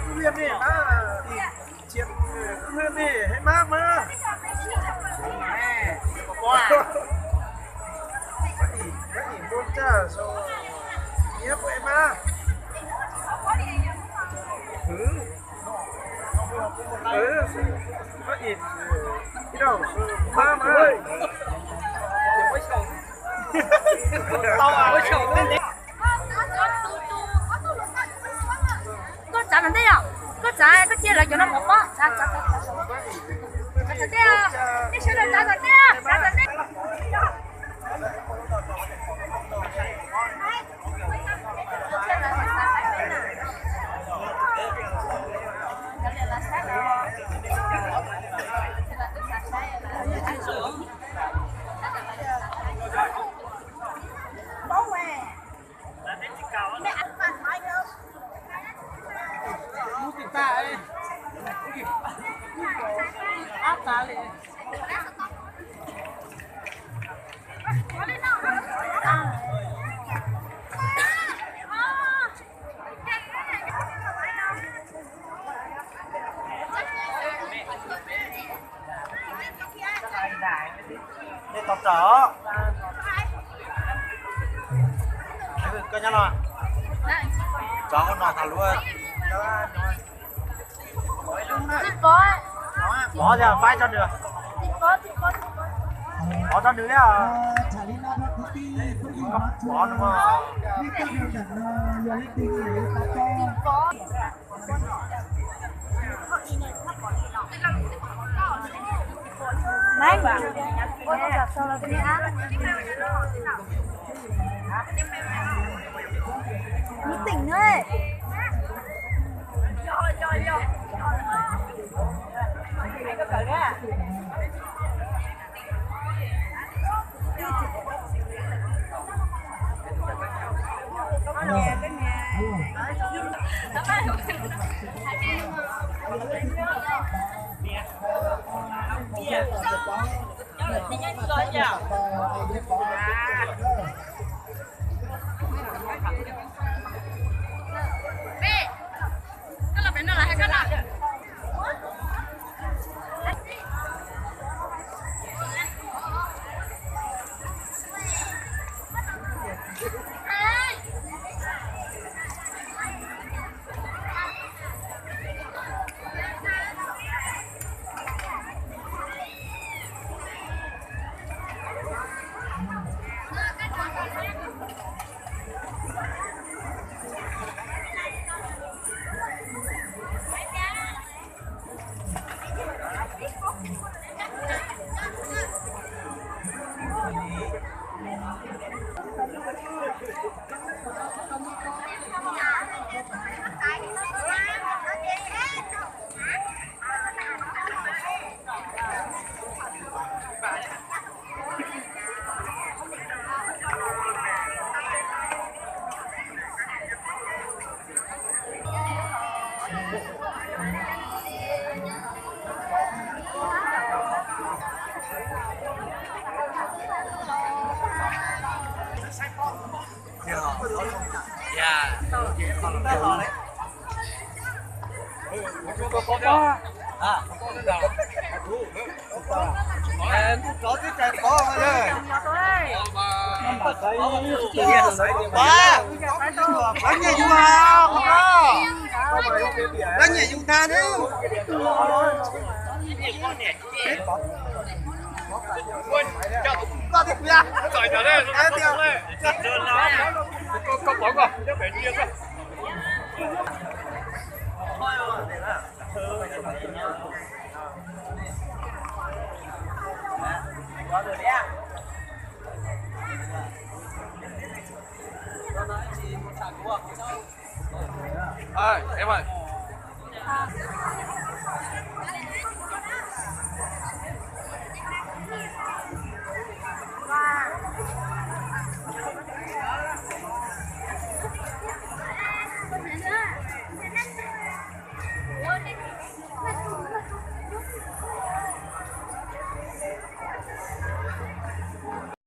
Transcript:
Hlwb mej mas, ib txhia hlwb mej hais mas mas. Ib, ib npua tsaj so, nyiam puas mas. Ib, ib mas mas. Koj tsav tom ntej os, koj tsav koj cia lawv cov no mus pob, tsav, tsav, tsav, tsav tom ntej os, nej sawv daws tsav tom ntej, tsav tom ntej. Nej tau raws os. Koj nyob no, tsov no tham lus. Pov thiab faib tso nws. Pov tso nws thiab. Pov nws. Lub tỉnh nữa. Ntuj tsov twb cais qhov. Nyiam yus, nyiam yus ntag.